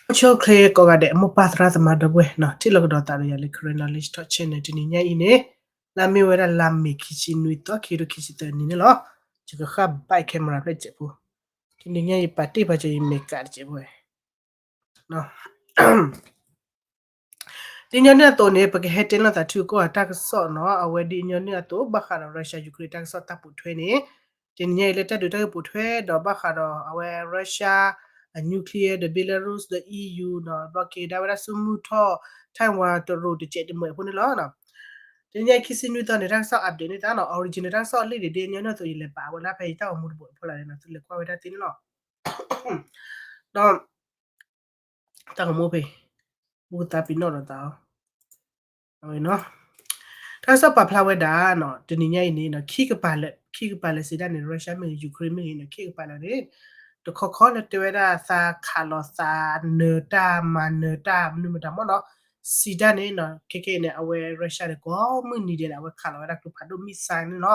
အိၣ်ဆူၣ်အိၣ်ချ့ကိးဂၤဒဲး မိၢ်ပၢ်သရၣ်သမါဒီပုၢ်ဝဲၢ်နီၤ, ထံၣ်လိာ်ကဒီးသးဒီးယၤလၢ Karen Knowledge Talk Channel တနံၤညါအံၤန့ၣ်, လၢမ့ၢ်ဝဲဒၣ်လါမ့ၤခံဆံနွံသီ ခံကထိခံဆံသၢနံၣ်န့ၣ်လီၤ. ယကဃၣ်ဘၣ် camera ဖျၢၣ်တစဲးဖိ, တနံၤညါအံၤပာ်တ့ၢ်ပာ်စၢၤယမဲာ်ကးတစဲးဖိဝဲ ဒ်ညီနုၢ်အသိးန့ၣ် ပကဟဲတဲလီၤသးထံကီၢ်အတၢ်ကစီၣ်နီၤ, အဝဲဒ်ညီနုၢ်အသိး ဘၣ်ဃးဒီး Russia Ukraine တၢ်ကစီၣ်တၢ်ပိာ်ထွဲန့ၣ်, တနံၤညါအံၤလၢတၢ်ဒုးတၢ်ဂ့ၢ်ပိာ်ထွဲဒီးဘၣ်ဃးဒီးအဝဲ Russia အ nuclear ဒီး Belarus ဒီး E U နီၤ, ဘျီက့ၤဒၣ်ဝဲဒၣ်ဆူမုၢ်ထီၣ် Taiwan တရူးတစဲးတမှဲးဖိန့ၣ်လီၤ. တနံၤညါအံၤခံဆံနွံသီန့ၣ် တၢ်ကစီၣ် update န့ၢ်သးနီၤ, original တၢ်ကစီၣ်လံန့ၣ် ဒ်ညီနုၢ်အသိး ယလဲၤပာ်ဝဲလၢဖဲယတၢ်ဂီၤမူတဘိးအဖီလာ်န့ၣ်နီၤ, သုလဲၤကွၢ်ဝဲဒၣ်သ့န့ၣ်လီၤ. ဒီး တၢ်ဂီၤမူဖဲ ဘူးကသးပ့ၤနီၣ်ဒီးသးအီၤ, အဝဲနီၤ, တၢ်ကစီၣ်ပာ်ဖျါဝဲဒၣ်နီၤ, တနံၤညါအံၤန့ၣ်နီၤ, ခံကပၤလၢ ခံကပၤလၢစံးဒၣ်န့ၣ် Russia မ့ၢ်ဂ့ၤ Ukraine မ့ၢ်ဂ့ၤန့ၣ် ခံကပၤလၢာ်န့ၣ်, တခီခီလၢတဲဝဲဒၣ်သးခးလီၤသး နၢၤတၢ်မၤနၢၤတၢ်မနုၤမတၤမ့ၢ်နီၤ, စံးဒၣ်န့ၣ်နီၤ, ခဲကနံၣ်အံၤန့ၣ် အဝဲ Russia န့ၣ် ကိးမုၢ်နံၤဒဲးန့ၣ် အဝဲခးလီၤဝဲဒၣ်ကျိဖးဒိၣ် missile န့ၣ်လီ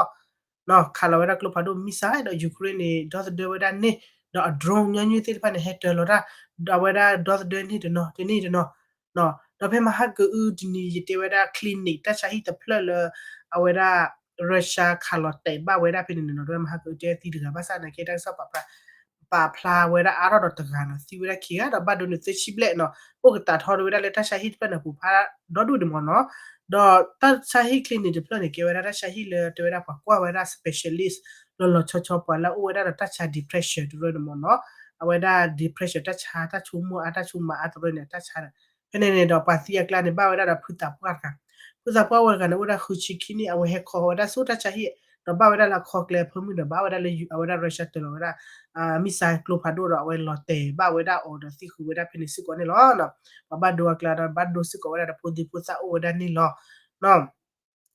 ၤ. ခးလီၤဝဲဒၣ်ကျိဖးဒိၣ် missile ဒီး Ukraine န့ၣ် ဒီသဒၢဝဲဒၣ်န့ၣ်, ဒီးအ drone ညီနုၢ်သ့ၣ်တဖၣ်န့ၣ် ဟဲတၢၤလီၤတၢ်, ဒီးအဝဲဒၣ်ဒီသဒၢန့ၣ်တနီၤ တန့ၢ်တနီၤ, ဒီးဖဲမဟါကအုတနံၤ ယတဲဝဲဒၣ် clinic တၢ်ဆါဟံၣ်တဖျၢၣ်လၢ အဝဲဒၣ် Russia ခးလီၤတဲာ်ဘၣ်ဝဲဒၣ်ဖဲန့ၣ်န့ၣ်နီၤ, ဒီးမဟါကအုတဲသံတဂၤ ဘၣ်ဆၣ်သနာ်က့ တၢ်ကစီၣ်ပာ်ဖျါ ပာ်ဖျါဝဲဒၣ်အါထီၣ်ဒီးတဂၤနီၤ, သံဝဲဒၣ်ခံဂၤ ဒီးဘၣ်ဒိန့ၣ်သၢဆံဘျဲၣ်နီၤ, အိၣ်ကတးထီၣ်ဝဲဒၣ်လၢတၢ်ဆါဟံၣ်တဖျၢၣ်န့ၣ် ပူၤဖးဒီဒူၣ်န့ၣ်မ့ၢ်နီၤ, ဒီးတၢ်ဆါဟံၣ် clinic တဖျၢၣ်န့ၣ် ကဲဝဲဒၣ်တၢ်ဆါဟံၣ်လၢတဲဝဲဒၣ်ပှၤကွၢ်ဝဲဒၣ် specialist လီၤလီၤဆီဆီ ပှၤလၢအအိၣ်ဝဲဒၣ်ဒီးတၢ်ဆါ depression တရၢန့ၣ်မ့ၢ်နီၤ, အဝဲဒၣ် depression တၢ်ဆါ တၢ်ဆိကမိၣ်အါ တၢ်ဆိကမးအါတရၢန့ၣ် တၢ်ဆါဒီး ဖဲန့ၣ်န့ၣ်ဒီးပှၤသံအကျါန့ၣ် ဘၣ်ဝဲဒၣ်ဒီးဖုသးပှၢ်တဂၤ, ဖုသးပှၢ်ဝဲတဂၤန့ၣ် အိၣ်ဝဲဒၣ်ဃုဆံခံနံၣ် အဝဲဟဲခီဝဲဒၣ်ဆူတၢ်ဆါဟံၣ်, ဒီးဘၣ်ဝဲဒၣ်လၢအခီကျဲအဖၢမုၢ်ဒီး ဘၣ်ဝဲဒၣ်လၢအဝဲဒၣ် Russia တၢၤလီၤဝဲဒၣ် missile ကျိဖးဒိၣ်ဒီး အဝဲလီၤတဲာ်ဘၣ်ဝဲဒၣ်အီၤဒီးသံဃုာ်ဝဲဒၣ်ဖဲန့ၣ်စ့ၢ်ကီးန့ၣ်လီၤ. ပှၤဘၣ်ဒိအကျါဒီးဘၣ်ဒိစ့ၢ်ကီးဝဲဒၣ်ဒီးဖိသ့ၣ်ဖိသၣ်အိၣ်ဝဲဒၣ်န့ၣ်လီၤ.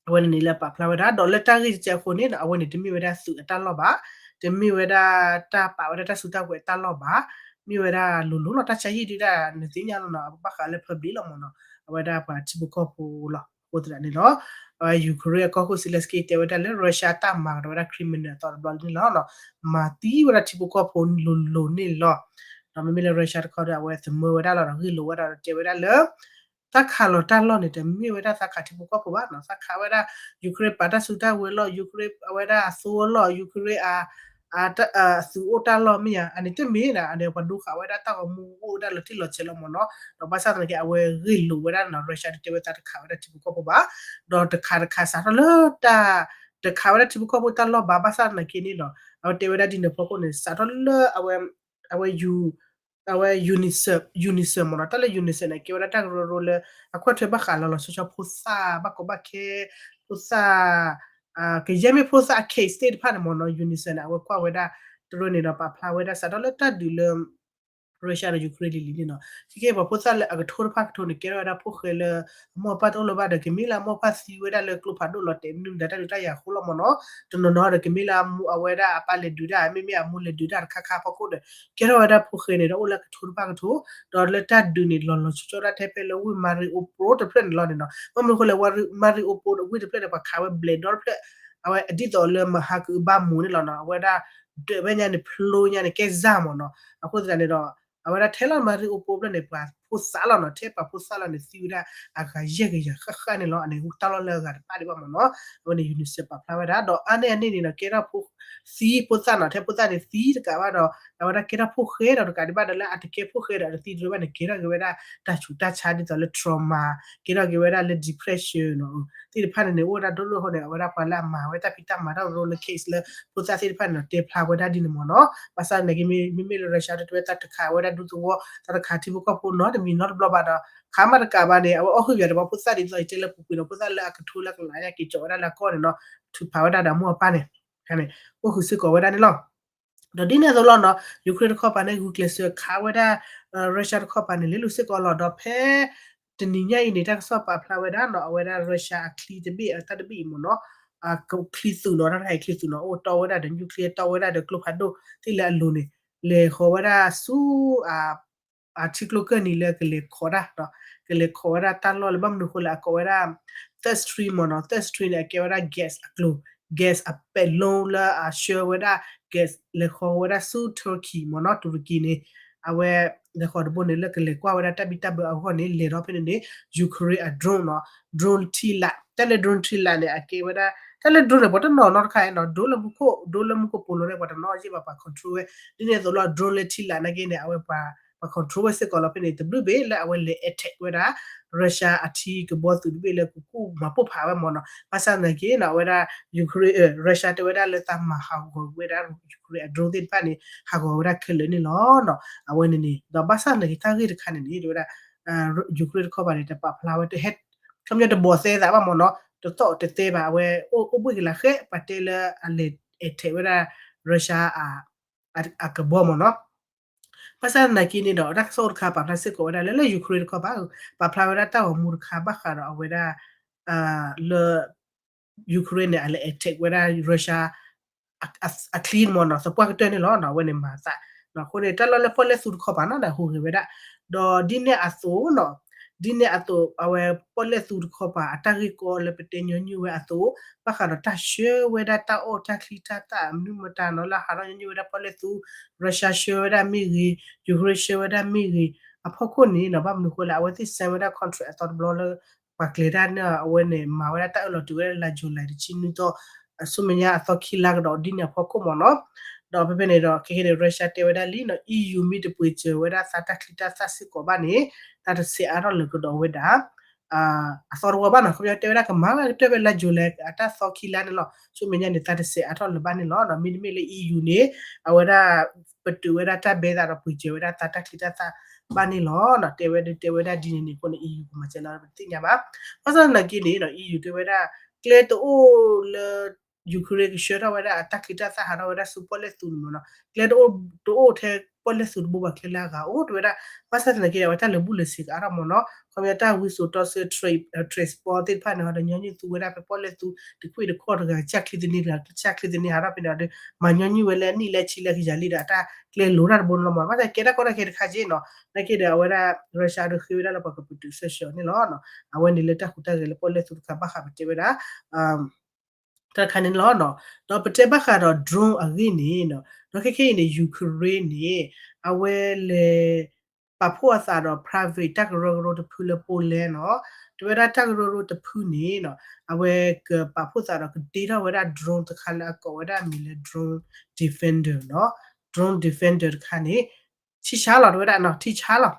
အဝဲန့ၣ်န့ၣ်လၢပာ်ဖျါဝဲဒၣ် ဒီးလၢတၢ်ဂ့ၢ်တစဲးအဃိန့ၣ် အဝဲန့ၣ်တမ့ၢ်ဝဲဒၣ်သုးအတၢ်လီၢ်ဘၣ်, တမ့ၢ်ဝဲဒၣ်တၢ်ပာ်ဝဲဒၣ်တၢ်စုတၢ်ဝဲၤအတၢ်လီၢ်ဘၣ်, မ့ၢ်ဝဲဒၣ်လိၤလိၤလီၤ တၢ်ဆါဟံၣ်ဒုးဒၣ်နသ့ၣ်ညါလီၤနီၤ, အဘၣ်ဃးလၢ public လီၤမ့ၢ်နီၤ, အဝဲဒၣ်ပှၤထံဖိကီၢ်ဖိလီၤ. အဃိသတးန့ၣ်လီၤ, အဝဲ Ukraine အကီၢ်ခိၣ် Zelenskyy တဲဝဲဒၣ်လၢ Russia တၢ်မၤကဒီးဝဲဒၣ် criminal အသီတဘျီန့ၣ်လီၤ. မၤသံဝဲဒၣ်ထံဖိကီၢ်ဖိလိၤလိၤန့ၣ်လီၤ. ဒီးမ့မ့ၢ်လၢ Russia တခီဒီး အဝဲသမၢဝဲဒၣ်လီၤဒီးဂ့ၢ်လိာ်ဝဲဒၣ်ဒီးတဲဝဲဒၣ်လၢ သးခးလီၤတၢ်လီၢ်န့ၣ် တမ့ၢ်ဝဲဒၣ်သးခးထံဖိကီၢ်ဖိဘၣ်နီၤ, သးခးဝဲဒၣ် Ukraine ပာ်တၢ်စုတၢ်ဝဲၤလီၢ်, Ukraine အဝဲဒၣ်အသိအလီၢ်, Ukraine အသုးအိၣ်တၢ်လီၢ်မ့ၢ်ဧါ, အန့ၣ်တမ့ၢ်နီၤ, အန့ၣ်ပှၤဒိဃာ်ဝဲဒၣ်တၢ်ဂီၤမူအိၣ်ဝဲဒၣ်လီၤတံၢ်လီၤဆဲးလီၤမ့ၢ်နီၤ, ဒီးဘၣ်ဆၣ်သနာ်က့ အဝဲဂ့ၢ်လိာ်ဝဲဒၣ်နီၤ, Russia တတဲဝဲသးတခးဝဲဒၣ်ထံဖိကီၢ်ဖိဘၣ်, ဒီးတခးတခးစးထီၣ်လၢတၢ် တခးဝဲဒၣ်ထံဖိကီၢ်ဖိတၢ်လီၢ်ဘၣ်, ဘၣ်ဆၣ်သနာ်က့န့ၣ်ဒီး အဝဲတဲဝဲဒၣ်ဒ်န့ၣ်အဖီခိၣ်န့ၣ် စးထီၣ်လၢအဝဲ အဝဲ UNICEF, UNICEF မ့ၢ်နီၤ, တၢ်လၢ UNICEF န့ၣ် ကဲဝဲဒၣ်တၢ်ကရၢကရိလၢ အကွၢ်ထွဲဘၣ်ဃးလီၤလီၤဆီဆီဖိသၣ် ဘၣ်ကီဘၣ်ခဲ ဖိသၣ် ကယဲၢ်မ့ၢ်ဖိသၣ်အ case သ့ၣ်တဖၣ်န့ၣ်မ့ၢ်နီၤ, UNICEF န့ၣ် အဝဲကွၢ်ဝဲဒၣ် တရၢန့ၣ်ဒီး ပာ်ဖျါဝဲဒၣ်စးထီၣ်လၢတၢ်ဒုးလၢ Russia ဒီး Ukraine လံၤလံၤန့ၣ်နီၤ, ခဲကဲပှၤဖိသၣ်လၢအကထိတဖၣ်ကထိန့ၣ် ကဲထီၣ်ဝဲဒၣ်ဖိၣ်ဃဲလၢ အမိၢ်အပၢ်တအိၣ်လၢၤဘၣ်ဒီး ကမ့ၢ်လၢအမိၢ်အပၢ်သံဝဲဒၣ်လၢကျိဖးဒိၣ်လီၤတဲာ်မနုၤမတၤတၢ်ဒုးတၢ်ယၤအဃိလီၤမ့ၢ်နီၤ, တနီၤနီၤဒီးကမ့ၢ်လၢအဝဲဒၣ်အပၢ်လဲၤဒုးတၢ် မ့မ့ၢ်အမိၢ်လဲၤဒုးတၢ်တခါခါအဖီခိၣ်ဒီး ကဲထီၣ်ဝဲဒၣ်ဖိၣ်ဃဲန့ၣ်ဒီးအိၣ်လၢအကထိတဖၣ်ကထိ, ဒီးလၢတၢ်ဒုးန့ၣ် လီၤလီၤဆီဆီဒၣ်ထဲဖဲလၢဝ့ၢ် Mariupol တဖျၢၣ်န့ၣ်လီၤန့ၣ်နီၤ, ဘၣ်မနုၤအဃိလဲၣ် Mariupol ဝ့ၢ်တဖျၢၣ်န့ၣ် ပှၤခးဝဲဘျဲးဒီတဖျၢၣ်, အဝဲဒ်သိးလၢမဟါကအုဘၣ်မူန့ၣ်လီၤနီၤ, အဝဲဒၣ် ဒၢးဝဲညါန့ၣ် ဖျိညါန့ၣ် ကဲစၢ်မ့ၢ်နီၤ, အဃိသတးန့ၣ်ဒီး အဝဲဒၣ်ထဲလီၤ Mariupol ဖျၢၣ်န့ၣ် ပှၤဖိသၣ်လီၤနီၤ, ထဲပှၤဖိသၣ်လီၤန့ၣ် သံဝဲဒၣ်အဂၤယဲၢ်ကယၤဃၣ်ဃၣ်န့ၣ်လီၤ, အန့ၣ်တၢ်လီၢ်လၢအဂၤတဖၣ်ဒံးဘၣ်မ့ၢ်နီၤ, အဝဲန့ၣ် UNICEF ပာ်ဖျါဝဲဒၣ် ဒီးအါန့ၢ်အန့ၣ်န့ၣ်ဒီး ကဲထီၣ်ဖိ သံဖိသၣ်နီၤ, ထဲဖိသၣ်န့ၣ်သံတကးဘၣ်ဒီး အဝဲဒၣ်ကဲထီၣ်ဖိၣ်ဃဲဒီးတကးဒံးဘၣ်ဒီး လၢအတကဲဖိၣ်ဃဲဒီးအတသံတရၢဘၣ်န့ၣ် ကဲထီၣ်က့ၤဝဲဒၣ်တၢ်ဆူးတၢ်ဆါဒ်သိးလၢ trauma, ကဲထီၣ်က့ၤဝဲဒၣ်လၢ depression နီၤ, သ့ၣ်တဖၣ်န့ၣ်န့ၣ် အိၣ်ဝဲဒၣ်ဒိၣ်ဒိၣ်အဃိန့ၣ် အဝဲဒၣ်ပှၤလၢအမၤဝဲတၢ်ဖံးတၢ်မၤတၢ်ကရၢကရိလၢ case လၢ ဖိသၣ်သ့ၣ်တဖၣ်န့ၣ်ဒီး တဲဖျါဝဲဒၣ်ဒ်န့ၣ်မ့ၢ်နီၤ, ဘၣ်ဆၣ်သနာ်က့ မ့မ့ၢ်လၢ Russia တဝဲသးတခးဝဲဒၣ်ဒူသဝီ သးတခးထံဖိကီၢ်ဖိနီတမံၤနီတဘျီဘၣ်ဒီး ခးမးတကးဘၣ်န့ၣ် အဝဲအီၣ်ဟုၣ်ယၤဒီးပှၤဖိသၣ်ဒ်သိးယတဲလၢပူၤကွံာ်နီၤ, ဖိသၣ်လၢအကထိလၢကလးညါက့ၤကၠီးဝဲဒၣ်လၢအကီၢ်န့ၣ်နီၤ, ထုးဖးဝဲဒၣ်ဒီးအမိၢ်အပၢ်န့ၣ် အိၣ်ဃုာ်စ့ၢ်ကီးဝဲဒၣ်န့ၣ်လီၤ. ဒီးဒ်န့ၣ်အသိးလီၤနီၤ, Ukraine တခီပၤန့ၣ် ဂုာ်ကျဲးစၢးခးဝဲဒၣ် Russia တခီပၤန့ၣ် လဲၤလိာ်စ့ၢ်ကီးလီၤ. ဒီးဖဲတနံၤညါအံၤန့ၣ် တၢ်ကစီၣ်ပာ်ဖျါဝဲဒၣ်နီၤ, အဝဲဒၣ် Russia အချံတဘ့ၣ် အတၢ်တဘ့ၣ်အံၤမ့ၢ်နီၤ, ချံသုးနီၤ, တၢ်တခါအံၤချံသုးနီၤ အိၣ်တီၢ်ဝဲဒၣ်ဒီး nuclear တီၢ်ဝဲဒၣ်ဒီးကျိဖးဒိၣ်သ့ၣ်လၢအလိၤန့ၣ် လဲၤဃီၤဝဲဒၣ်ဆူ အထံကျိကၢၢ်နံၤလၢကလဲၤခိးတၢ်, ကလဲၤခိးဝဲဒၣ်တၢ်လီၢ်လၢဘၣ်မနုၤအဃိလဲၣ် အကိးဝဲဒၣ် Third Stream မ့ၢ်နီၤ, Third Stream န့ၣ် အကဲဝဲဒၣ် gas အကျိၤ, gas အပဲာ်လိလၢအဆှၢဝဲဒၣ် gas လဲၤဃီၤဝဲဒၣ်ဆူ Turkey မ့ၢ်နီၤ, တူရကီန့ၣ် အဝဲ လဲၤဃီၤတဘိန့ၣ် လၢကလဲၤကွၢ်ဝဲဒၣ်တၢ်ဘံၣ်တၢ်ဘၢအဂီၢ်န့ၣ် လဲၤထီၣ်ဖဲန့ၣ်န့ၣ် Ukraine အ drone နီၤ, drone ထံလာ်, တၢ်လၢ drone ထံလာ်န့ၣ် အကဲဝဲဒၣ် တၢ်လၢ drone န့ၣ် ပှၤတနီၤနီတခါနီၤ, drone လၢမူခိၣ်, drone လၢမူခိၣ်ပိာ်လိၤန့ၣ် ပှၤတနီၤယ့ၢ်ဘၣ် ပှၤ control ဝဲ, ဒ်န့ၣ်အသိးလီၤ drone လၢထံလာ်နာ်က့န့ၣ် အဝဲပှၤ ပှၤ control ဝဲစ့ၢ်ကီးလီၤဖဲန့ၣ် တဘျုးဘ့ၣ်လၢအဝဲလဲၤ attack ဝဲဒၣ် Russia အထံကဘီသုးတဘ့ၣ်လၢကကူၣ်မၤပိၢ်ဖးဝဲမ့ၢ်နီၤ, ဘၣ်ဆၣ်သနာ်က့နီၤ အဝဲဒၣ် Ukraine, Russia တဲဝဲဒၣ်လၢသးမၤဟးဂီၤဝဲဒၣ် Ukraine အ drone သ့ၣ်တဖၣ်န့ၣ် ဟးဂီၤဝဲဒၣ်ခဲလၢာ်န့ၣ်လီၤနီၤ, အဝဲန့ၣ်န့ၣ် ဒီးဘၣ်ဆၣ်သနာ်က့တၢ်ဂ့ၢ်တခါန့ၣ်န့ၣ် တဲဝဲဒၣ် Ukraine တခီပၤန့ၣ် တပာ်ဖျါဝဲတဟဲ ခီပညီတဘီၣ်သဲသးဘၣ်မ့ၢ်နီၤ, တသီၣ်တသဲဘၣ် အဝဲအိၣ်အိၣ်ဘှံးကလၤဃဲ ပှၤတဲလၢအလဲၤ attack ဝဲဒၣ် Russia အကဘီမ့ၢ်နီၤ, ဘၣ်ဆၣ်သနာ်က့န့ၣ်ဒီး တၢ်ကစီၣ်တခါပာ်ဖျါစ့ၢ်ကီးဝဲဒၣ်လၢ လၢ Ukraine တခီပၤ ပာ်ဖျါဝဲဒၣ်တၢ်ဂီၤမူတခါဘၣ်ဃးဒီးအဝဲဒၣ် လၢ Ukraine န့ၣ် အလဲၤ attack ဝဲဒၣ် Russia အချံန့ၣ်မ့ၢ်နီၤ သပှၢ်ကတၢၢ်န့ၣ်လီၤနီၤ, အဝဲန့ၣ်မၤသး, အဃိန့ၣ် တၢ်လီၢ်လၢပီၣ်လဲၣ်သူတခီပၤနီၤ ဟူးဂဲၤဝဲဒၣ်, ဒီးဒ်န့ၣ်အသိးနီၤ, ဒ်န့ၣ်အသိး အဝဲပီၣ်လဲၣ်သူတခီပၤ အတၢ်ဂ့ၢ်ကီလၢပတဲညီနုၢ်ဝဲအသိး, ဘၣ်ဃးဒီးတၢ်ဆှၢဝဲဒၣ်တၢ်အီၣ်တၢ်ချံတၢ်သၣ် မနုၤမတၤနီၤ လၢဟးထီၣ်ညီနုၢ်ဝဲဒၣ်ပီၣ်လဲၣ်သူ, Russia ဆှၢဝဲဒၣ်မ့ၢ်ဂ့ၤ, Ukraine ဆှၢဝဲဒၣ်မ့ၢ်ဂ့ၤ, အဖီခိၣ်န့ၣ်နီၤ ဘၣ်မနုၤဃိလဲၣ် အဝဲသ့ၣ် sign ဝဲဒၣ် contract အသီတဘျီလၢ ပှၤကျဲၤတၢ်န့ၣ် အဝဲန့ၣ် မၤဝဲဒၣ်တၢ်အၢၣ်လီၤတုၤဝဲဒၣ်လါ July တဆံနွံသီ, အဆူမဲာ်ညါအသီခံလါကဒီး ဒ်န့ၣ်အဖီခိၣ်မ့ၢ်နီၤ, ဒီးဖဲဖဲန့ၣ်ဒီး ခဲကနံၣ်န့ၣ် Russia တဲဝဲဒၣ်လံနီၤ EU မ့ၢ်တပှ့ၤစၢၤဝဲဒၣ်သးတၢ်ချံတၢ်သၣ်စ့ၢ်ကီးဘၣ်န့ၣ် သးတဆဲးအါထီၣ်လၢကဒီးဝဲဒၣ် အသီတဝီဘၣ်နီၤ, ခီပညီတဲဝဲဒၣ်ကမၤကတၢၢ်ဖဲလါ July အတၢ်သီခံလါန့ၣ်လီၤ, ဆူမဲာ်ညါန့ၣ် သးတဆဲးအါထီၣ်လၢၤဘၣ်န့ၣ်လီၤ, မ့တမ့ၢ်လၢ EU န့ၣ် အဝဲဒၣ် ပတုာ်ဝဲဒၣ်တၢ်ဘဲသးဒီးပှ့ၤစၢၤဝဲဒၣ်သးတၢ်ချံတၢ်သၣ်ဘၣ်န့ၣ်လီၤ, တဲဝဲဒၣ်တဲဝဲဒၣ်ဒ်န့ၣ်န့ၣ်အဃိန့ၣ် EU ကမၤစၢၤလီၤပသ့ၣ်ညါဘၣ်, ဘၣ်ဆၣ်သနာ်က့န့ၣ်နီၤ EU တဲဝဲဒၣ် ကျဲတအိၣ်လၢ Ukraine ကဆှၢထီၣ်ဝဲဒၣ်အတၢ်ချံတၢ်သၣ်ဟးထီၣ်ဝဲဒၣ်ဆူပီၣ်လဲၣ်သူန့ၣ်မ့ၢ်နီၤ, ကျဲတအိၣ် တအိၣ်ထဲပီၣ်လဲၣ်သူတဘိဘၣ် ကျဲလၢအဂၤအိၣ်တဲဝဲဒၣ်, ဘၣ်ဆၣ်သနာ်က့ အဝဲတၢ်လၢာ်ဘူၣ်လၢာ်စ့ၤကအါထီၣ်မ့ၢ်နီၤ, ခီပညီတၢ်ဝံစိာ်တီဆှၢ trade, transport သ့ၣ်တဖၣ်န့ၣ် ဟီဒီးညီနုၢ်သူဝဲဒၣ်ဖဲပီၣ်လဲၣ်သူ တခွံၣ်တခီၣ်တဂၤ ကစၢ်ချံသနံတဂၤ ကစၢ်ချံသနံဟးထီၣ်ဖဲန့ၣ်ဒီး မၤညီနုၢ်ဝဲလၢအနံၣ်လၢဆံလၢကယၤလံဒီး အတၢ်ကျဲလိၤတၢ်တဘိန့ၣ်လီၤမ့ၢ်, ဘၣ်ဆၣ်ကဲတၢ်ကီတၢ်ခဲတခါက့နီၤ, နာ်က့ဒီးအဝဲဒၣ် Russia ဒီးဃ့ဝဲဒၣ်လၢပှၤကပတုာ်ဆှၢဆှၢန့ၣ်လီၤ, အဝဲန့ၣ်လၢတၢ်ဟူးတၢ်ဂဲၤလၢပီၣ်လဲၣ်သူတခါဘၣ်ဃးပတဲဝဲဒၣ် တၢ်တခါန့ၣ်လီၤနီၤ, ဒီးပတဲဘၣ်ဃးဒီး drone အဂ့ၢ်န့ၣ်နီၤ, ဒီးခဲခဲအံၤန့ၣ် Ukraine န့ၣ် အဝဲလဲၤ ပာ်ဖှိၣ်အသးဒီး private တၢ်ကရၢကရိတဖုလၢ Poland နီၤ, တဲဝဲဒၣ်တၢ်ကရၢကရိတဖုန့ၣ်နီၤ, အဝဲကပာ်ဖှိၣ်သးဒီးကတ့ထီၣ်ဝဲဒၣ် drone တခါလၢအကိးဝဲဒၣ်အမံၤလၢ drone defender နီၤ, drone defender တခါန့ၣ် ထံဆါလီၤ တဲဝဲဒၣ်နီၤ, ထံဆါလီၤ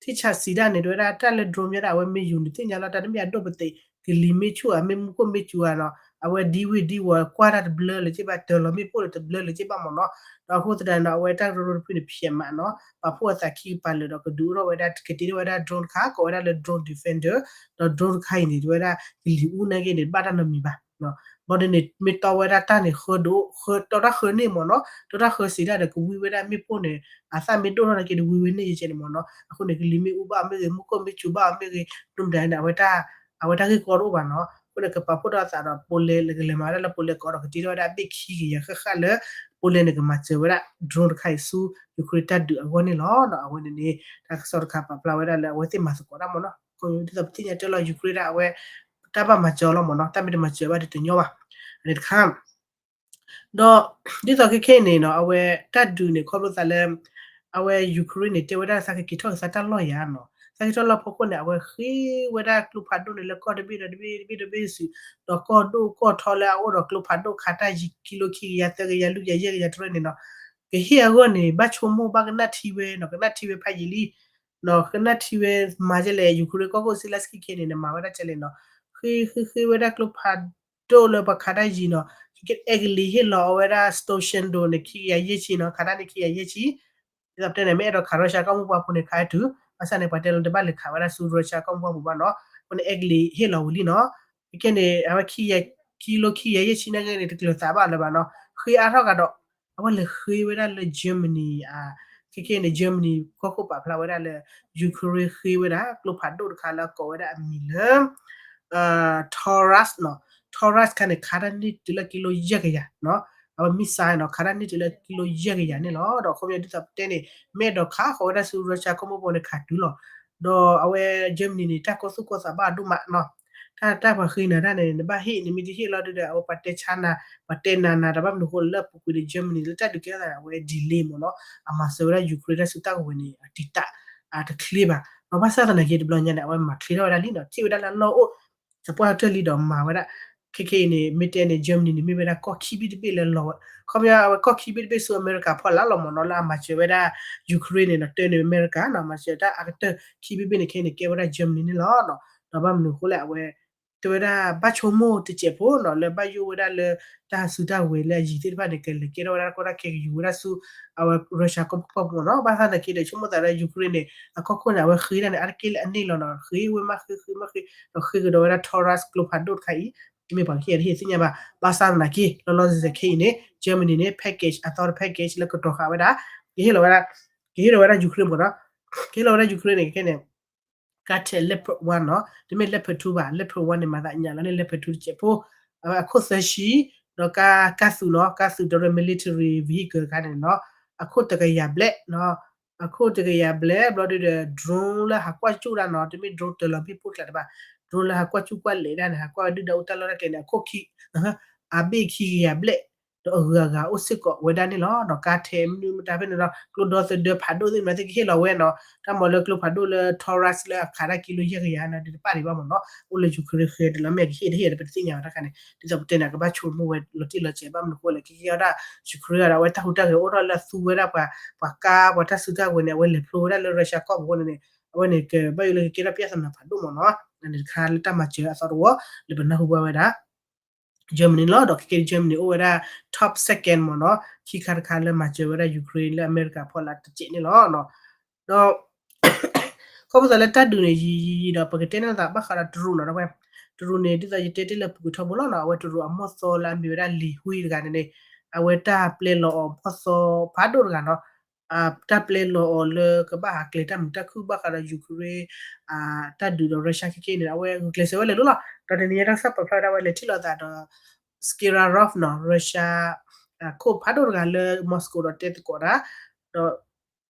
ထံဆါစံးဒၣ်န့ၣ် တဲဝဲဒၣ်တၢ်လၢ drone မ့ၢ်ဒၣ် အဝဲမ့ၢ်ယူၤန့ၣ်သ့ၣ်ညါလီၤ တၢ်တမ့ၢ်အဒိၣ်ပသံး ကလံၤမ့ၢ်ဆူၣ်ဧါ မ့ၢ်မူခိၣ်မ့ၢ်စူၤဧါနီၤ, အဝဲဒံဝံၤဒံဝီၤကွၢ်တၢ်တဘျၢလၢၤက့ဘၣ် တၢၤလီၤမ့ၣ်ပိၢ်လၢတဘျၢလၢၤက့ဘၣ်မ့ၢ်နီၤ, ဒီးအဃိသတးန့ၣ် အဝဲတၢ်ကရၢကရိတဖုန့ၣ် ဖျဲးမးနီၤ, ပာ်ဖှိၣ်အသးခံကပၤလၢာ်ဒီးကဒုးအိၣ်ထီၣ်ဝဲဒၣ် ကတ့ထီၣ်ဝဲဒၣ် drone တခါ ကိးဝဲဒၣ်လၢ drone defender, ဒီး drone တခါအံၤန့ၣ် တဲဝဲဒၣ် ကလံၤအူနာ်က့န့ၣ် ဘၣ်တၢ်နီတမံၤဘၣ် ဘၣ်ဒီးန့ၣ် မ့ၢ်တီဝဲဒၣ်တၢ်န့ၣ် ဃၢဒိၣ် ဃၢ တီတၢ်ဃၢန့ၢ်မ့ၢ်နီၤ, တီတၢ်ဃၢစံးဒၣ်ဒီး ကဝံဝဲဒၣ်မ့ၣ်ပိၢ်န့ၣ် အသၣ်မ့ၢ်ဒိၣ်ထီၣ်နာ်က့ဒီး ဝံဝဲန့ၢ်ယဲကဲန့ၣ်မ့ၢ်နီၤ, အဃိန့ၣ် ကလံၤမ့ၣ်အူဘၣ်မ့ၢ်ဂ့ၤ မူခိၣ်မ့ၢ်စူၤဘၣ်မ့ၢ်ဂ့ၤ ဒိၣ်မတၤန့ၣ် အဝဲတၢ်ဂ့ၢ်ကီတအိၣ်ဘၣ်နီၤ, အဃိန့ၣ် ကပာ်ဖှိၣ်ထီၣ်အသးဒီး Poland လၢကလဲၤမၤဝဲဒၣ်လၢ Poland ကအိးဒီးကတ့ထီၣ်ဝဲဒၣ်အဘ့ၣ်ခံကယၤဃၣ်ဃၣ်လၢ Poland န့ၣ် ကမၤစၢၤဝဲဒၣ် drone တခါအံၤဆူ Ukraine တၢ်ဒုးအဂီၢ်န့ၣ်လီၤ. အဝဲန့ၣ်န့ၣ် တၢ်ကစီၣ်တခါပာ်ဖျါဝဲဒၣ်လၢအဝဲသ့ၣ်မၤသကိးတၢ်မ့ၢ်နီၤ, ဒ်သိးပသ့ၣ်ညါတဲလီၤ Ukraine ဒၣ်အဝဲ တၢ်ဘၣ်မၤစၢၤအီၤလီၤမ့ၢ်နီၤ, တၢ်မ့ၢ်တမၤစၢၤဘၣ်ဒီးတညီဘၣ်, အန့ၣ်တခါ ဒီး ဒ်သိးခဲခဲအံၤန့ၣ်နီၤ အဝဲတၢ်ဒုးန့ၣ် ခီဖျိသးလၢ အဝဲ Ukraine န့ၣ် တဲဝဲဒၣ်သးကက့ၤထီၣ်က့ၤသးတၢ်လီၢ်ယၤနီၤ, သးက့ၤထီၣ်လီၢ်ဖီခိၣ်န့ၣ် အဝဲဃ့ဝဲဒၣ်ကျိဖးဒိၣ်န့ၣ်လၢကီၢ်တဘ့ၣ်ဒီးတဘ့ၣ်တဘ့ၣ်တဘ့ၣ်စုာ်, ဒီးကီၢ်ဒိၣ်ကီၢ်ထီလၢအအိၣ်ဒီးကျိဖးဒိၣ်ခးတၢ်ယံၤ ကံလိခံကယၤသၢကယၤလွံၢ်ကယၤယဲၢ်ကယၤတရၢန့ၣ်နီၤ, ကဟ့ၣ်အဂီၢ်န့ၣ် ဘၣ်ဆိကမိၣ်ဘၣ်ကနၣ်ထံဝဲနီၤ, ကနၣ်ထံဝဲဖးယံာ်လံ နီၤ, ကနၣ်ထံဝဲမၤဒ်လဲၣ် Ukraine ကီၢ်ခိၣ် Zelenskyy ခဲအံၤန့ၣ် နမၤဝဲဒၣ်ဒ်လဲၣ်နီၤ, ဃ့ဃ့ဃ့ဝဲဒၣ်ကျိဖးဒိၣ်လၢပှၤခးတၢ်ယံၤနီၤ, ကအဲကလံးဟ့ၣ်လီၤအီၤဝဲဒၣ် Storchenko န့ၣ် ခံကယၤယဲၢ်ဆံနီၤ, ခးတၢ်န့ၣ်ခံကယၤယဲၢ်ဆံ, ဒ်သိးပတဲန့ၣ် မ့ၢ်အဲၣ်ဒိးခး Russia ကီၢ်မိၢ်ပှၢ်ဖိန့ၣ် ခးအတုၤ, ဘၣ်ဆၣ်န့ၣ် ပှၤတဲလီၤတဘၣ်လဲၤခးဝဲဒၣ်ဆူ Russia ကီၢ်မိၢ်ပှၢ်ဖိဘၣ်နီၤ, အဃိန့ၣ်အဲကလံးဟ့ၣ်လီၤဝံၤလံနီၤ, ခဲကနံၣ်န့ၣ် အဝဲခံကယၤ ကံလိခံကယၤယဲၢ်ဆံနာ်က့န့ၣ် တကျၢၤသးဘၣ်လၢၤဘၣ်နီၤ, ဃ့အါထီၣ်ကဒီး အဝဲလဲၤဃ့ဝဲဒၣ်လၢ Germany အ ခဲကနံၣ်န့ၣ် Germany ကီၢ်ခိၣ်ပာ်ဖျါဝဲဒၣ်လၢ Ukraine ဃ့ဝဲဒၣ် ကျိဖးဒိၣ်တခါလၢအကိးဝဲဒၣ်အမံၤလၢ Taurus နီၤ, Taurus တခါန့ၣ် ခးတၢ်န့ၢ်တုၤလၢကံလိယဲၢ်ကယၤနီၤ, အဝဲ missile နီၤ, ခးတၢ်န့ၢ်တုၤလၢကံလိယဲၢ်ကယၤန့ၣ်လီၤ, ဒီးခီပညီဒ်သိးပတဲန့ၣ် မ့ၢ်အဲၣ်ဒိးခးဃီၤဝဲဒၣ်ဆူ Russia ကီၢ်မိၢ်ပှၢ်န့ၣ် ခးတုၤလီၤ, ဒီးအဝဲ Germany န့ၣ် တၢ်ကီသူၣ်ကီသးဘၣ်ဒိၣ်မးနီၤ, တၢ်တၢ်ပှၤဃ့နၤတၢ်န့ၣ် နဘၣ်ဟ့ၣ်န့ၣ် မ့ၢ်တဟ့ၣ်လီၤဒုဒီး အဝဲပှၤတဲဆါနၤ ပှၤတဲနၤနၤ တၢ်ဘၣ်မနုၤဃိလၢပူၤကွံာ်ဒီး Germany လၢတၢ်ဒုးကဲထီၣ်သးန့ၣ် အဝဲ delay မ့ၢ်နီၤ အမၤစၢၤဝဲဒၣ် Ukraine တၢ်စုတၢ်ကဝဲၤန့ၣ် အတံာ်တာ် အတချ့ဘၣ် ဒီးဘၣ်ဆၣ်သနာ်က့တဘျီညါန့ၣ် အဝဲမၤချ့ထီၣ်ဝဲဒၣ်လံနီၤ ထံၣ်ဝဲဒၣ်လၢအလီၢ်အိၣ် စပှၢ်တၢၢ်လံဒီးမၤဝဲဒၣ် ခဲခဲအံၤန့ၣ် မ့ၢ်တဲန့ၣ် Germany န့ၣ် မ့ၢ်ဝဲဒၣ်ကီၢ်ခံဘ့ၣ်တဘ့ၣ်လၢလီၤဝဲ ခီပညီအဝဲကီၢ်ခံဘ့ၣ်တဘ့ၣ်ဆူအမဲရကၤဖီလာ်လီၤမ့ၢ်နီၤ လၢအမၤစၢၤဝဲဒၣ် Ukraine န့ၣ်နီၤ တၢ်န့ၣ်အမဲရကၤနီၤ မၤစၢၤတၢ်အကတၢၢ်ခံဘ့ၣ်ဘ့ၣ်န့ၣ် ခဲအံၤန့ၣ် ကဲဝဲဒၣ် Germany န့ၣ်လီၤနီၤ ဒီးဘၣ်မနုၤအဃိလဲၣ် အဝဲ တဲဝဲဒၣ်ဘၣ်ဆိကမိၣ်တစဲးဖိနီၤ လၢဘၣ်ယိၣ်ဝဲဒၣ်လၢ တၢ်စုတၢ်ဝဲၤလၢအယံၤသ့ၣ်တဖၣ်န့ၣ် ကလဲၤကဲထီၣ်ဝဲဒၣ်တၢ်ကီတၢ်ခဲကယူၤဝဲဒၣ်ဆူ အဝဲ Russia ကီၢ်ပူၤမ့ၢ်နီၤ ဘၣ်ဆၣ်သနာ်က့ဒီး ဆိကမိၣ်သးလၢ Ukraine န့ၣ် အကီၢ်ခိၣ်န့ၣ် အဝဲဃ့တၢ်န့ၣ် အါတက့ၢ်လၢအန့ၢ်လီၤနီၤ ဃ့ဝဲမးဃ့ဃ့မးဃ့ ဒီးဃ့ကဒီးဝဲဒၣ် Taurus ကျိဖးဒိၣ်တခါအံၤ မ့ၢ်ပှၤကဟ့ၣ်တဟ့ၣ်သ့ၣ်ညါဘၣ် ဘၣ်ဆၣ်သနာ်က့ လီၤလီၤဆဲးဆဲးခဲအံၤန့ၣ် Germany န့ၣ် package အသီတ package လၢကတီၤဃာ်ဝဲဒၣ် ကဟ့ၣ်လီၤဝဲဒၣ် ကဟ့ၣ်လီၤဝဲဒၣ် Ukraine မ့ၢ်နီၤ ကဟ့ၣ်လီၤဝဲဒၣ် Ukraine န့ၣ် ခဲခဲန့ၣ် ကါထဲး Leopard one နီၤ တမ့ၢ် Leopard two ဘၣ် Leopard one န့ၣ် မၤသးညၣ်လီၤန့ၢ် Leopard two တစဲးဖိ အဝဲအခိၣ်သၢဆံ ဒီးကါ ကါသုးနီၤ ကါသုးဒီး military vehicle ခါန့ၣ်နီၤ အခိၣ်တကယၤဘျဲၣ်နီၤ အခိၣ်တကယၤဘျဲၣ် ဘျီဒုဒီး drone လၢဟးကွၢ်ကၠူၣ်တၢ်နီၤ တမ့ၢ် drone တၢ်လီၤမ့ၣ်ပိၢ်ကျါတဘၣ် drone လၢဟးကွၢ်ကၠူၣ်ကွၢ်လဲၤဒၣ်န့ၣ် ဟးကွၢ်ဒုၣ်ဒါအိၣ်တၢ်လီၢ်တၢ်ကျဲန့ၣ် အခိၣ်ခံ အဘ့ၣ်ခံကယၤဘျဲၣ် ဒီးအဂုၤအဂၤအိၣ်စ့ၢ်ကီးဝဲဒၣ်န့ၣ်လီၤ. ဒီးကါထဲးမနုၤမတၤဖဲန့ၣ်ဒီး ကျိဒီသဒၢဖးဒိၣ်သ့ၣ်မနုၤသ့ၣ်ကဟ့ၣ်လီၤဝဲနီၤ, တၢ်မၤလၢကျိဖးဒိၣ်လၢ Taurus လၢအခးတၢ်ကံလိယဲၢ်ကယၤန့ၣ် တပၣ်ဒံးဘၣ်မ့ၢ်နီၤ, အိၣ်လၢ Ukraine ဃဲတလီၤ မ့ၢ်ကဟ့ၣ်တဟ့ၣ်ဒီး ပတသ့ၣ်ညါဘၣ်တခါန့ၣ် ဒ်သိးပတဲန့ၣ် ကဘၣ်ဆိကမိၣ်ဝဲလီၤတံၢ်လီၤဆဲး ဘၣ်မနုၤဃိလဲၣ် ကကဲထီၣ်ဒၣ် Ukraine ဒီး အဝဲတၢ်ဟူးတၢ်ဂဲၤအိၣ်ထီၣ်လၢအသူဝဲဒၣ်ပှၤ ပှၤကါ ပှၤတၢ်စုတၢ်ဝဲၤန့ၣ် အဝဲလဲၤဖျိဝဲဒၣ်လၢ Russia ကီၢ်ပူၤအဃိန့ၣ်န့ၣ် အဝဲန့ၣ် ကဘၣ်ယိၣ်လၢကကဲထီၣ် ပြဿနာ ဖးဒိၣ်မ့ၢ်နီၤ. န့ၣ်တခါလၢတၢ်မၤစၢၤအသီတဝီ လၢပနၢ်ဟူဘၣ်ဝဲဒၣ် Germany လီၤ. ဒီးခဲကဲ Germany အိၣ်ဝဲဒၣ် top second မ့ၢ်နီၤ, ခံခါတခါလၢမၤစၢၤဝဲဒၣ် Ukraine လၢအမဲရကၤဖီလာ်တစဲးန့ၣ်လီၤ. ဒီး ခီဖျိလၢတၢ်ဒုးန့ၣ် ယံာ်ယံာ်ယံာ်ဒီး ပကတဲန့ၢ်သးဘၣ်ဃးဒီးတရူးနီၤ, တရူးန့ၣ် ဒ်သိးယတဲတ့ၢ်လၢပူၤကွံာ်ထီဘိလီၤနီၤ, အဝဲတရူးအမီၢ်သီလၢအမ့ၢ်ဝဲဒၣ် လံၤဟွံတဂၤန့ၣ်န့ၣ် အဝဲတၢ်ပျဲလီၤအီၤမီၢ်သီဖးဒိၣ်တဂၤနီၤ. တၢ်ပျဲလီၤအီၤလၢကဘၣ်ဟးကျဲၤတၢ်မုာ်တၢ်ခုၣ်ဘၣ်ဃးဒီး Ukraine တၢ်ဒုးဒီး Russia ခဲကဲန့ၣ် အဝဲဂုာ်ကျဲးစၢးဝဲလဲၤလိၤလီၤ. ဒီးတနံၤညါတၢ်ကစီၣ်ပာ်ဖျါဝဲဒၣ် အဝဲလဲၤထံၣ်လိာ်သးဒီး Skira Rov နီၤ, Russia ခိၣ်ဖးဒိၣ်တဂၤလၢ Moscow ဒီးတဲသကိးတၢ် ဒီး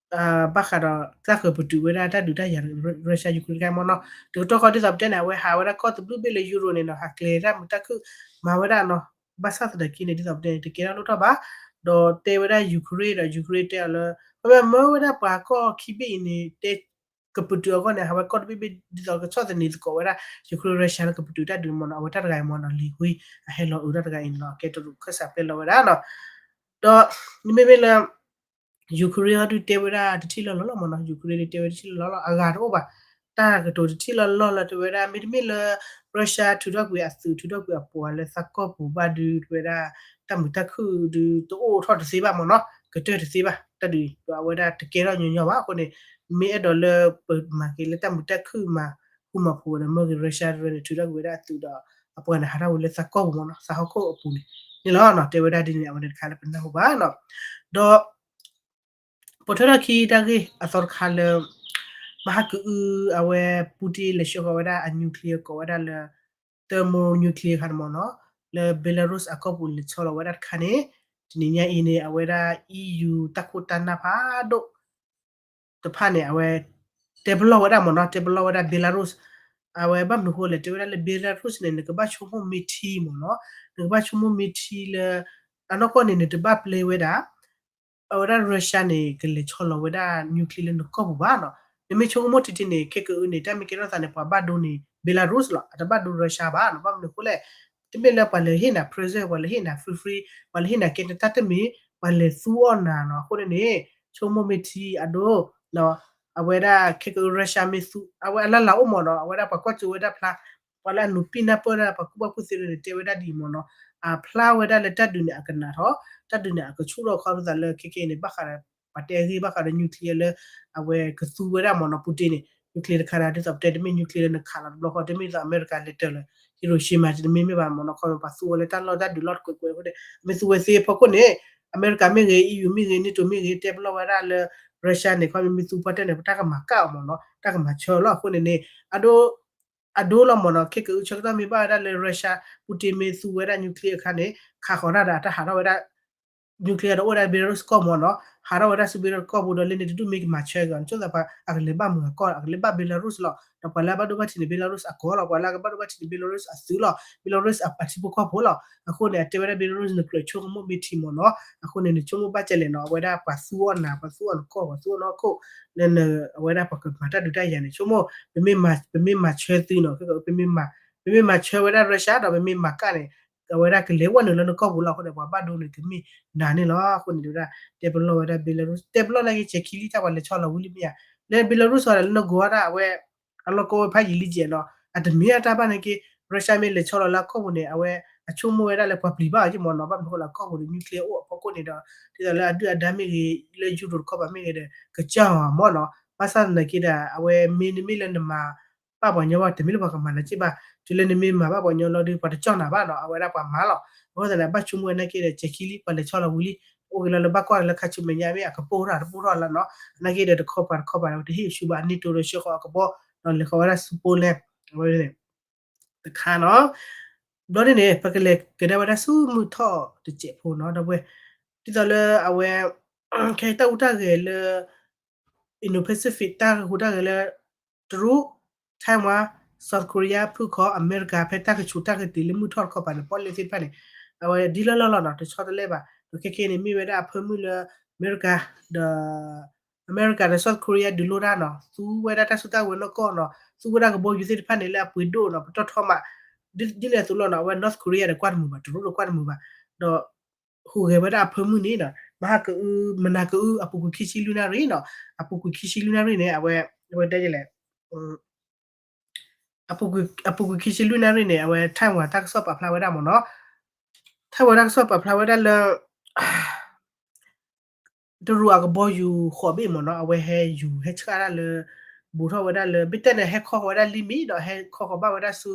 ဘၣ်ဃးဒီးတၢ်ဃၢၤပတုာ်ဝဲဒၣ်တၢ်ဒုးတၢ်ယၤ Russia Ukraine တခါမ့ၢ်နီၤ, တကတီၢ်ဃီဒ်သိးပတဲန့ၣ် အဝဲဟးဝဲဒၣ်ကီၢ်တဘျုးဘ့ၣ်လၢ Europe န့ၣ်နီၤ, ဟးကျဲၤတၢ်မုာ်တၢ်ခုၣ် မၤဝဲဒၣ်နီၤ, ဘၣ်ဆၣ်သနာ်က့န့ၣ် ဒ်သိးပတဲန့ၣ် တကဲထီၣ်လိၣ်ထီၣ်ဘၣ်, ဒီးတဲဝဲဒၣ် Ukraine ဒီး Ukraine တဲအီၤလၢ ခီဖျိမၢဝဲဒၣ်ပှၤကီၢ်ခံဘ့ၣ်အံၤန့ၣ် တဲ ကပတုာ်အဂီၢ်န့ၣ် ဟးဝဲကီၢ်တဘ့ၣ်ဘ့ၣ် ဒ်သိးကဆီၣ်သနံးသကိးဝဲဒၣ် Ukraine Russia လၢကပတုာ်တၢ်ဒုးမ့ၢ်နီၤ, အဝဲတၢ်တဂၤအံၤမ့ၢ်နီၤ လံၤဟွံ အဟဲလီၤအုးတၢ်တဂၤအံၤန့ၣ်နီၤ, ကဲတရူးခၢၣ်စးပျဲလီၤဝဲဒၣ်နီၤ, ဒီး မ့မ့ၢ်လၢ Ukraine အီၤဒုးတဲဝဲဒၣ်တထံၣ်လီၢ်လီၢ်လီၤမ့ၢ်နီၤ, Ukraine ဒုးတဲဝဲတထံၣ်လီၢ်လီၢ်လီၤ အဂၤတအိၣ်ဘၣ်, တၢ်ကတိၤတထံၣ်လီၢ်လီၢ်လၢတဲဝဲဒၣ် မ့တမ့ၢ်လၢ Russia ထုးထီၣ်ကွံာ်အသုး ထုးထီၣ်ကွံာ်အပှၤလၢသးကီၢ်ပူၤဘၣ်ဒုး တဲဝဲဒၣ် တၢ်မုာ်တၢ်ခုၣ်ဒုးတအိၣ်ထီၣ်တသ့ဘၣ်မ့ၢ်နီၤ, ကတၢၢ်တသ့ဘၣ်, တၢ်ဒုး ဒီးအဝဲဒၣ်တကဲထီၣ်ညီညီဘၣ်အဃိန့ၣ် မ့ၢ်အဲၣ်ဒိးလၢပမၤက့ၤလၢတၢ်မုာ်တၢ်ခုၣ်မၤဃူမၤဖိးဝဲဒီး မၢက့ၤ Russia န့ၣ် ထုးထီၣ်ကွံာ်ဝဲဒၣ်အသုးဒီး အပှၤန့ၣ်ဟးထီၣ်ဝဲလၢသးကီၢ်ပူၤမ့ၢ်နီၤ, သးဟီၣ်ခိၣ်အပူၤန့ၣ် န့ၣ်လီၤနီၤ, တဲဝဲဒၣ်ဒ်န့ၣ် အဝဲန့ၣ်တခါလၢပနၢ်ဟူဘၣ်နီၤ, ဒီး ပိာ်ထွဲထီၣ်ခံတၢ်ဂ့ၢ်အသီတခါလၢ မဟါကအု အဝဲ Putin လဲၤဆှၢဃီၤဝဲဒၣ်အ nuclear ကိးဝဲဒၣ်လၢ thermonuclear ခါန့ၣ်မ့ၢ်နီၤ, လၢ Belarus အကီၢ်ပူၤလဲၤဆီလီၤဝဲဒၣ်တခါန့ၣ် တနံၤညါအံၤန့ၣ် အဝဲဒၣ် EU တၢ်ခိၣ်တၢ်နၢ်ဖးဒိၣ် တဖၣ်န့ၣ် အဝဲ တဲပလီၢ်ဝဲဒၣ်မ့ၢ်နီၤ, တဲပလီၢ်ဝဲဒၣ် Belarus, အဝဲဘၣ်မနုၤဃိလဲၣ် တဲဝဲဒၣ်လၢ Belarus န့ၣ် နကဘၣ်ဆိကမိၣ်မ့ၢ်ထံမ့ၢ်နီၤ, နကဘၣ်ဆိကမိၣ်မ့ၢ်ထံလၢ အနီၢ်ကီၢ်န့ၣ် နတဘၣ်ပျဲဝဲဒၣ် အဝဲဒၣ် Russia န့ၣ် ကလဲၤဆီလီၤဝဲဒၣ် nuclear လၢနကီၢ်ပူၤဘၣ်နီၤ, နမ့ၢ်ဆိကမိၣ်ထံထံန့ၣ် ခဲကအုန့ၣ် တၢ်မ့ၢ်ကဲထီၣ်သးန့ၣ် ပှၤဘၣ်ဒိန့ၣ် Belarus လီၤ, အတဘၣ်ဒိ Russia ဘၣ်နီၤ, ဘၣ်မနုၤဃိလဲၣ် တမ့ၢ်လၢပှၤလဲၤဟ့ၣ်နၤ present ပှၤလဲၤဟ့ၣ်နၤ free free ပှၤလဲၤဟ့ၣ်နၤကဲတၢ်တမံၤ ပှၤလဲၤသူအီၣ်နၤနီၤ, အဃိန့ၣ်န့ၣ် ဆိကမိၣ်မ့ၢ်ထံအဒိ အဝဲဒၣ်ခဲကအု Russia မ့ၢ်သူ အဝဲအလၢ်လၢ်အိၣ်မ့ၢ်နီၤ, အဝဲဒၣ်ပှၤကွၢ်စိဝဲဒၣ်ဖျါ ပှၤလၢအနူးပံၢ်နၢ်ပၢၢ်ဒၣ် ပှၤကူၣ်ဘၣ်ကူၣ်သ့န့ၣ် တဲဝဲဒၣ်ဒ်အံၤမ့ၢ်နီၤ, အဖျါဝဲဒၣ်လၢတၢ်ဒုးန့ၣ် အကနးထီၣ် တၢ်ဒုးန့ၣ် အကဆူၣ်ထီၣ်ခီဖျိသးလၢခဲခဲအံၤန့ၣ် ဘၣ်ဃးဒီး ပှၤတဲအဂ့ၢ်ဘၣ်ဃးဒီး nuclear လၢ အဝဲကသူဝဲဒၣ်မ့ၢ်နီၤ, Putin န့ၣ် nuclear တခါန့ၣ် ဒ်သိးပတဲ တမ့ၢ် nuclear လၢနခးလီၤတဘျီဃီ တမ့ၢ်ဒ်သိး အမဲရကၤလဲၤတၢၤလၢ Hiroshima တမ့ၢ်မ့ၢ်ဘၣ်မ့ၢ်နီၤ, ခီပှၤသူဝဲလၢတၢ်လီၢ်တၢ်ဒုးလီၢ်တကွဲးကွဲးအဃိန့ၣ် မ့ၢ်သူဝဲသ့အဖီခိၣ်န့ၣ် အမဲရကၤမ့ၢ်ဂ့ၤ EU မ့ၢ်ဂ့ၤ NATO မ့ၢ်ဂ့ၤ တဲပလီၢ်ဝဲဒၣ်လၢ Russia န့ၣ် ခီမ့ၢ်မ့ၢ်သူပှၢ်တၢၢ်န့ၣ် ပတၢ်ကမၤကၣ်အီၤမ့ၢ်နီၤ, တၢ်ကမၤဆၢလီၤအဃိန့ၣ်န့ၣ် အဒိ အဒိလီၤမ့ၢ်နီၤ, ခဲကအုဆၢကတီၢ်မ့ၢ်ဘၣ်ဝဲဒၣ်လၢ Russia Putin မ့ၢ်သူဝဲဒၣ် nuclear အခါန့ၣ် ခးဃီၤတၢ်ဒီး အတၢ်ဟးထီၣ်ဝဲဒၣ် nuclear ဒီးအိၣ်ဝဲဒၣ် Belarus ကီၢ်မ့ၢ်နီၤ, ဟးထီၣ်ဝဲဒၣ်ဆူဘ့လၣ်ကီၢ်ပူၤဒီး လၢန့ၣ်တဒူၣ်မ့ၢ်ကမၤဆၢက့ၤအီၤ နဆိသးပှၤအကလဲၤဘၣ်မုာ်အကီၢ် အကလဲၤဘၣ် Belarus လီၤ. ဒီးပှၤလၢအဘၣ်ဒိဘၣ်ထံးန့ၣ် Belarus အကီၢ်လီၤ. ပှၤလၢအကဘၣ်ဒိဘၣ်ထံးန့ၣ် Belarus အသုးလီၤ. Belarus အထံဖိကီၢ်ဖိလီၤ. အဃိန့ၣ် အတဲဝဲဒၣ် Belarus နကြၢးဆိကမိၣ်မ့ၢ်ထံမ့ၢ်နီၤ အဃိန့ၣ် နဆိကမိၣ်ဘၣ်ကလဲၣ်နီၤ အဝဲဒၣ်ပှၤသူအီၣ်နၤ ပှၤသူအီၣ်နကီၢ် ပှၤသူအီၣ်နကီၢ် လၢန အဝဲဒၣ်ပှၤကမၤတၢ်ဒုးတၢ်ယၤန့ၣ် ဆိကမိၣ် ပမ့ၢ်မၤဆၢသုနီၤ ပမ့ၢ်မၤဆၢဝဲဒၣ် Russia ဒီးပမ့ၢ်မၤကၣ်န့ၣ် အဝဲဒၣ်ကလဲၤဝဲနုာ်လၢနကီၢ်ပူၤလီၤ. အဃိန့ၣ် ပှၤဘၣ်ဒိန့ၣ် ကမ့ၢ်နၤန့ၣ်လီၤ. အဃိန့ၣ် တဲဝဲဒၣ် တဲပလီၢ်ဝဲဒၣ် Belarus တဲပလီၢ်နာ်က့ စဲးခံလံတၢ်ပှၤလဲၤဆီလီၤဝံၤလံမ့ၢ်ဧါ လၢ Belarus အီၤဒီး လၢနဂီၤဝဲဒၣ်အဝဲ အလီၢ်ကီဝဲဖးယံာ်လံကဲနီၤ အတမ့ၢ်အတၢ်ဘၣ်နာ်က့ Russia မ့ၢ်လဲၤဆီလီၤလၢအကီၢ်ပူၤန့ၣ် အဝဲအဆိကမိၣ်ဝဲဒၣ်လၢပှၤပျံၤဘၣ်အီၤက့မ့ၢ်နီၤ ဘၣ်မနုၤဃိလၢအကီၢ်ပူၤန့ၣ် nuclear အိၣ်အဖီခိၣ်န့ၣ်ဒီး ဒ်သိးလၢအဒုၣ်အဒါမ့ၢ်ဂ့ၤ လၢ Europe တခီပၤမ့ၢ်ဂ့ၤဒီး ကစၢ်အီၤမ့ၢ်နီၤ ဘၣ်ဆၣ်သနာ်က့ဒီး အဝဲမ့ၢ်နမ့ၢ်လၢနမၤ ဘၣ်ပှၤညီဘၣ် တမ့ၢ်လၢပှၤကမၤနၤက့ဘၣ် တုၤလၢနမ့ၢ်မၤဘၣ်ပှၤညီလီၤဒီး ပှၤတကၠီၣ်နၤဘၣ်နီၤ အဝဲဒၣ်ပှၤမၤလီၤ. အဃိသတးန့ၣ် ဘၣ်ဆိကမိၣ်ဝဲနာ်က့ဒီး စဲးခံလံ ပှၤလဲၤဆီလီၤဝံၤလံ အိၣ်က့ၤလီၤလၢဘၣ်ကွၢ်လၢ ခါဆူမဲာ်ညါ မ့ၢ်အကပိၢ်ထီၣ်တပိၢ်ထီၣ်လၢနီၤ နာ်က့ဒီး တခီပၤတခီပၤဒီး တဟ့ၣ်ဆူဘၣ် NATO ဒီးဆှၢဃီၤအကဘီ ဒီးလဲၤဃီၤဝဲဒၣ်ဆူ Poland အဝဲန့ၣ် တခါနီၤ ဘျီဒ်န့ၣ် ပကလဲၤကဒါဝဲဒၣ်ဆူမုၢ်ထီၣ်တစဲးဖိနီၤ ဒီပုၢ်ဝဲၢ် ဒ်သိးလၢအဝဲ ခဲအံၤတၢ်ဟူးတၢ်ဂဲၤလၢ Indo-Pacific တၢ်ဟူးတၢ်ဂဲၤလၢ တရူး Taiwan South Korea ဖုၣ်ခီ အမဲရကၤ ဖဲတၢ်ကဆူးတၢ်ကတ့ၤလၢမုၢ်ထီၣ်တခီပၤန့ၣ် ပီၣ်လဲၣ်သ့ၣ်တဖၣ်န့ၣ် အဝဲဒ်လၢလီၢ်လီၢ်နီၤ တဆီတလဲဘၣ် ဒီးခဲခဲအံၤန့ၣ် မ့ၢ်ဝဲဒၣ်အဖၢမုၢ်လၢ အမဲရကၤ ဒီး အမဲရကၤဒီး South Korea ဒုးလိတၢ်နီၤ သူဝဲဒၣ်တၢ်စုတၢ်ဝဲၤနီၢ်ကီၢ်နီၤ သူဝဲဒၣ်ကဘီယူၤသ့ၣ်တဖၣ်န့ၣ် လၢအပှ့ၤဒိၣ်နီၤ ပတီၢ်ထီမး ဒ်လဲၣ်အသိးလီၤနီၤ အဝဲ North Korea ဒီးကွၢ်တမုာ်ဘၣ် တရူးဒီးကွၢ်တမုာ်ဘၣ် ဒီး ဟူးဂဲၤဝဲဒၣ်အဖၢမုၢ်န့ၣ်နီၤ မဟါကအု မနၤကအု အပူၤကွံာ်ခံဆံလွံၢ်နၣ်ရံၣ်နီၤ အပူၤကွံာ်ခံဆံလွံၢ်နၣ်ရံၣ်န့ၣ် အဝဲ အဝဲတဲလဲၣ် အပူၤကွံာ်ခံဆံလွံၢ်နၣ်ရံၣ်န့ၣ် အဝဲ Taiwan တၢ်ကစီၣ်ပာ်ဖျါဝဲဒၣ်မ့ၢ်နီၤ Taiwan တၢ်ကစီၣ်ပာ်ဖျါဝဲဒၣ်လၢ တရူးအကဘီယူၤဃိးဘ့ၣ်မ့ၢ်နီၤ အဝဲဟဲယူၤဟဲဆှၣ်တၢ်လၢ ဘူးထီၣ်ဝဲဒၣ်လၢ ဘၣ်တဲန့ၣ် ဟဲခီဃီၤဝဲဒၣ်လံမံၤ ဒီးဟဲခီဃီၤဘၣ်ဝဲဒၣ်ဆူ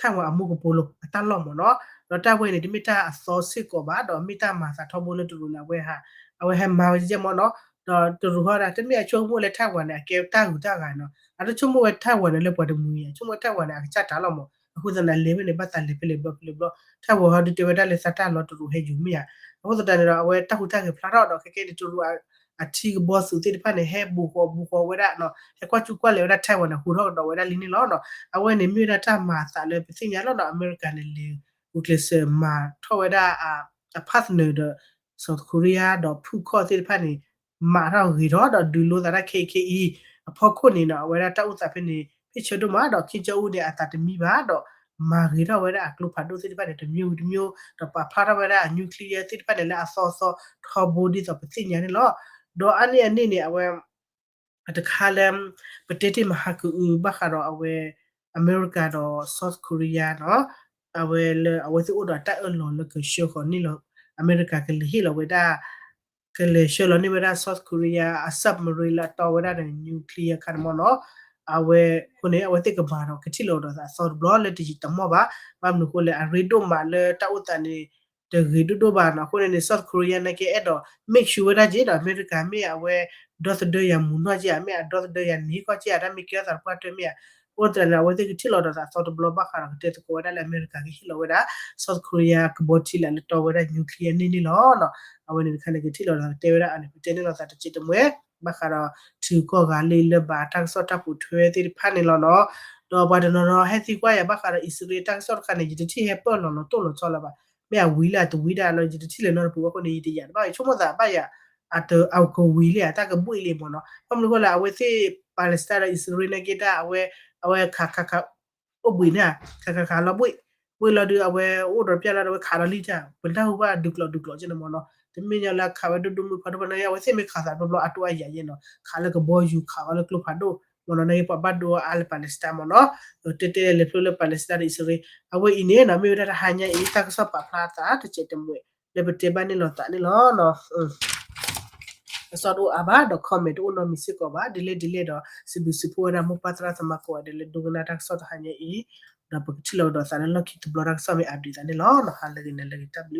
Taiwan အမူကပိာ်လိၤ အတၢ်လီၢ်မ့ၢ်နီၤ ဒီးတၢ်ဝဲန့ၣ် တမ့ၢ်တၢ်အသီစ့ၢ်ကီးဘၣ် ဒီးမ့ၢ်တၢ်မၤသးထီဘိလၢတရူးန့ၣ် အဝဲဟဲ အဝဲဟဲမၤဝဲကဲမ့ၢ်နီၤ ဒီးတရူးဟီဒၣ် တမ့ၢ်အဆိကမိၣ်လၢ Taiwan န့ၣ် အကဲတၢ်ဂုၤတၢ်ဂၤနီၤ အတဆိကမိၣ်ဝဲ Taiwan န့ၣ်လၢပှၤတမှံၤအံၤ ဆိကမိၣ်ဝဲ Taiwan န့ၣ် အကစၢ်တၢ်လီၢ်မ့ၢ် အဃိသတးန့ၣ် လဲၤဖဲန့ၣ် ဘၣ်သးလဲၤဖဲလဲၣ်ဘျီဖဲလဲၣ်ဘျီ Taiwan ဟီဒုးတဲဝဲဒၣ်လၢသးတၢ်လီၤတရူးဟဲယူၤမ့ၢ်ဧါ အဃိသတးန့ၣ်ဒီး အဝဲတၢ်ဟူးတၢ်ဂဲၤဖျါထီၣ်ဒီး ခဲကဲန့ၣ် တရူး အထံကဘီသူးသ့ၣ်တဖၣ်န့ၣ် ဟဲဘူးဃီၤဘူးဃီၤဝဲဒၣ်နီၤ ဟဲကွၢ်စူၢ်ကွၢ်လဲၤဝဲဒၣ် Taiwan န့ၣ် ဟူးထီၣ်ကဒီးဝဲဒၣ်လံန့ၣ်လီၤနီၤ အဝဲန့ၣ်မ့ၢ်ဝဲဒၣ်တၢ်မၤအသးလၢပသ့ၣ်ညါလီၤနီၤ အမဲရကၤန့ၣ် လဲၤဂုာ်ကျဲးစၢးမၤထီၣ်ဝဲဒၣ် အ partner ဒီး South Korea ဒီးဖုၣ်ခီၣ်သ့ၣ်တဖၣ်န့ၣ် မၤထီၣ်ဂ့ၤထီၣ်ဒီးဒုးလိသးတၢ်ခဲအံၤခဲအံၤ အဖီခိၣ်န့ၣ်နီၤ အဝဲဒၣ်တၢ်အိၣ်သးဖဲန့ၣ် ဖ့ၣ်ဆၢဒိၣ်မးဒီး Kim Jong Un န့ၣ် အသးတမံဘၣ်ဒီး မၤဂ့ၤထီၣ်ဝဲဒၣ်အကျိဖးဒိၣ်သ့ၣ်တဖၣ်န့ၣ် တမျိုးတမျိုး ဒီးပာ်ဖျါထီၣ်ဝဲဒၣ်အ nuclear သ့ၣ်တဖၣ်န့ၣ် လၢအသီသီထီဘိဒ်သိးပသ့ၣ်ညါန့ၣ်လီၤ. ဒီးအါန့ၢ်အန့ၣ်န့ၣ် အဝဲ တခါလၢ ပတဲတ့ၢ်မဟါကအု ဘၣ်ဃးဒီးအဝဲ အမဲရကၤဒီး South Korea နီၤ အဝဲလၢအဝဲသ့ၣ်အိၣ်ဒီးတၢ်အၢၣ်လီၤလၢကဆှၢဃီၤန့ၢ်လီၤ အမဲရကၤကလဲၤဟ့ၣ်လီၤဝဲဒၣ် ကလဲၤဆှၢလီၤန့ၢ်ဝဲဒၣ် South Korea အ submarine လၢအတီဝဲဒၣ်ဒီး nuclear ခါန့ၣ်မ့ၢ်နီၤ အဝဲအဃိန့ၣ် အဝဲသ့ၣ်ကဘၣ်ဒီးကထံၣ်လိာ်ဒီးသးအသီတဘျီလၢတယံာ်တမီၢ်ဘၣ်. ဘၣ်မနုၤအဃိလဲၣ် အရ့ဒိၣ်မးလၢတၢ်အိၣ်သးန့ၣ် တဂ့ၤဒိၣ်ဒိၣ်ဘၣ်နီၤ. အဃိန့ၣ်န့ၣ် South Korea နာ်က့အဲၣ်ဒိး make sure ဝဲဒၣ်က့ၤဒီး အမဲရကၤမ့ၢ်အဝဲ ဒီသဒၢယၤမူးနီၢ်က့ၤဧါ မ့ၢ်အဒီသဒၢယၤန့ၢ်ကီၢ်က့ၤဧါ တၢ်မ့ၢ်ကဲထီၣ်သးတပှၢ်တၢၢ်မ့ၢ်ဧါ. အဃိသတးန့ၣ် အဝဲသ့ၣ်ကထံၣ်လိာ်ဒီးသးအသီတဘျီဘၣ်ဃးဒီးကတဲသကိးဝဲဒၣ်လၢအမဲရကၤကဟ့ၣ်လီၤဝဲဒၣ် South Korea ကဘီထံလာ်လၢတီဝဲဒၣ် nuclear န့ၣ်န့ၣ်လီၤ. အဝဲန့ၣ်တခါန့ၣ် ကထံၣ်လိာ်ဒီးကတဲဝဲဒၣ်အန့ၣ် ပတဲန့ၢ်လိာ်သးတစဲးတမှဲ ဘၣ်ဃးဒီး ထံဂုၤကီၢ်ဂၤလၢလၢဘၣ်တၢ်ကစီၣ်တၢ်ပိာ်ထွဲသ့ၣ်တဖၣ်န့ၣ်လီၤနီၤ. ဒီးပှၤတနီၤနီၤဟဲသံကွၢ်ယၤဘၣ်ဃးဒီး အံၣ်စရ့လးတၢ်ကစီၣ်တခါန့ၣ် ယတထံၣ်ဟဲပၢၢ်လီၤလီၤတိၢ်လီၤဆီလၢၤဘၣ်. မ့ၢ်အဝံၤလၢအတဝံၤဒၣ်လီၤ ယတထံၣ်လဲၤနီတပူၤအဃိန့ၣ် ယတယာ်တဘၣ် ယဆိကမိၣ်သးဘၣ်ယၤ အကဝံၤလံဧါ တၢ်ကဘှ့ၣ်လံမ့ၢ်နီၤ. ဘၣ်မနုၤအဃိလဲၣ် အဝဲသ့ၣ် Palestine ဒီး အံၣ်စရ့လးနာ်က့တၢ် အဝဲ အဝဲခးခးခး အိၣ်ဘှံးန့ၣ် ခးခးခးလီၤဘှ့ၣ် ဘှ့ၣ်လီၤဒုး အဝဲအိၣ်ဒီးပျၢ်လီၤဒီး အဝဲခးလီၤလံတၢ် ပတၢ်ဟူဘၣ်ဒုးကျိးဒုးကျိးကဲန့ၣ်မ့ၢ်နီၤ. တမ့ၢ်ညီလၢခးဝဲဒိၣ်ဒိၣ်မုၢ်ဖးဒိၣ်ဖးဒိၣ်န့ၣ် အဝဲသ့ၣ်မ့ၢ်ခးသးဘျီဘျီအတိၢ်အယၤယဲနီၤ ခးလၢကဘီယူၤ ခးအီၤလၢကျိဖးဒိၣ်မ့ၢ်နီၤ နာ်က့ပှၤဘၣ်ဒိအါလၢ Palestine မ့ၢ်နီၤ. တဲတဲလဲၤဖျိလၢ Palestine ဒီး အံၣ်စရ့လး အဝဲအံၤန့ၣ်နီၤ မ့ၢ်ဝဲဒၣ်တဟါညါအံၤ တၢ်ကစီၣ်ပာ်ဖျါသးတစဲးတမှဲ လၢပတဲဘၣ်န့ၢ်လိာ်သးန့ၣ်လီၤ. တၢ်ကစီၣ်တအိၣ်အါဘၣ်ဒီး comment တအိၣ်နီတမံၤစ့ၢ်ကီးဘၣ်. ဒ်လဲၣ်ဒ်လဲၣ်ဒီး စံးဘျုးစံးဖှိၣ်ဝဲဒၣ်မိၢ်ပၢ်သရၣ်သမါကိးဂၤဒဲးလၢဒိကနၣ်တၢ်ကစီၣ်တဟါညါအံၤ ဒီးပကထံၣ်လိာ်ကဒီးသးလၢလီၢ်ခံတဘျီ တၢ်ကစီၣ်မ့ၢ် update သးန့ၣ်လီၤ. ဟါလၢဂ့ၤ နၤလၢဂ့ၤ တၢ်ဘျုး